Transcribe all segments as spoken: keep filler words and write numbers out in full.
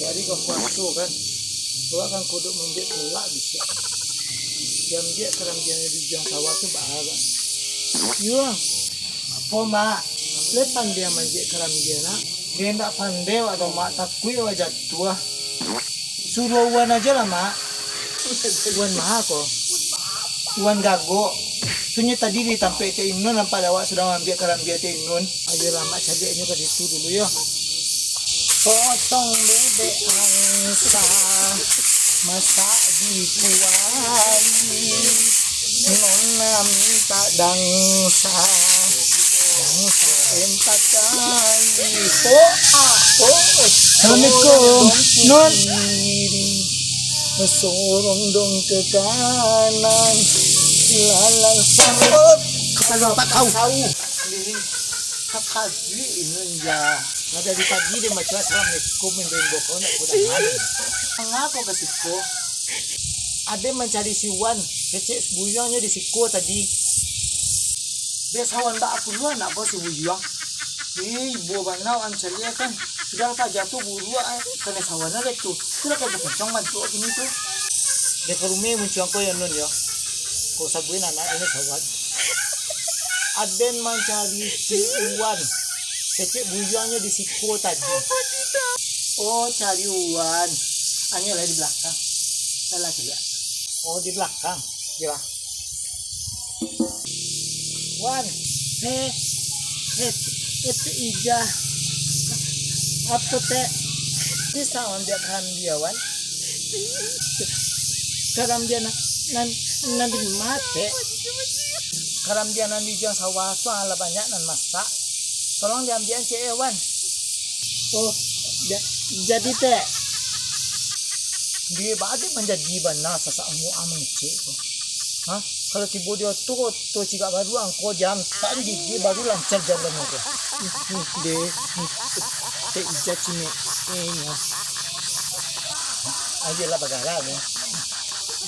Jadi ka puaso kan, awak kan kodok mambuek kolak bisuak. Diambiak karambia nan di ujuang sawah tu baa. Iyo. Apo, Mak? Lai pandai manjek karambia, nak? Dek ndak pandai awak tu, Mak, takuik awak jatuah. Suruah Wan ajo lah, Mak. Wan ma ko? Wan gagok. Sunyo tadi di tampek Tek Inun nampak dek awak sadang mambiak karambia Tek Inun. Ayolah, Mak, caliak inyo ka situ dulu, yo. Potong bebek angsa, masak di kuali. Nona mintak dangsa, dangsa empat kali. Oh, ah, oh. Assalamualaikum, Nun. Sorong dong ke kanan, lalang sambut. Kepala otak kau. Kau. Kakaji ini ya. Nah, dari tadi dia baca assalamualaikum, main bengkok, kau nak kurang ajar. Mangako ka siko? Ade mancari si Wan, kecek buyuangnyo di siko tadi. Biasa Wan bak aku dulu anak bos si buyuang. Hei, ibo bana Wan cari kan. Sudah ka jatuah buruak, eh. Kena sawan lah tu. Sudah ka kencang bantuak kini tu. Dek ka rumah muncuang ko ya, Nun, ya. Ko sabuin anak ini sawan. Aden mancari si Wan. Kecek buyuangnyo di siko tadi. Oh, cari Wan. Anyo lah di belakang. Lah, lah, cari. Oh, di belakang. Yo lah. Wan. Eh, eh, eh, Tek Ija. Apo, Tek? Bisa ambiak karambia, Wan? Karambia nan, nan, nan di ma, Tek? Karambia nan di ujuang sawah tu, alah banyak nan masak. Tolong diambiak ciek, eh, Wan. Oh, ja-, jadi, Tek? Dia bade manjadi bana sasak mua mangecek ko. Ha? Kalau tibo di oto, oto cigak baru angko jam, tak gigi baru lancar jalan ko. Deh, Tek Ija cinek. Eh, nyo. Ayolah, bagara ni.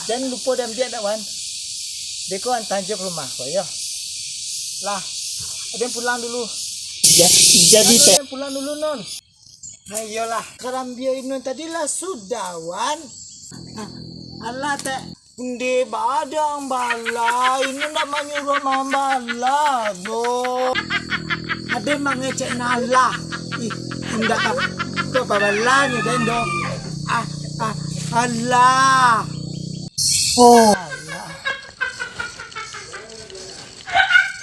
Jan lupo diambiak dak, Wan. Dek ko antaan jo ka rumah ko, yo. Lah, aden pulang dulu. Ja-, jadi, Tek. Aden pulang dulu, Nun. Nah, iyolah, karambia inun tadi lah sudah, Wan. Nah, alah, Tek. Nde badang bala, inun ndak manyuruah mambala, do. Ade mangecek nalah. Ih, indak ka, tu apa balanyo, Den, do? Ah, ah, alah. Oh,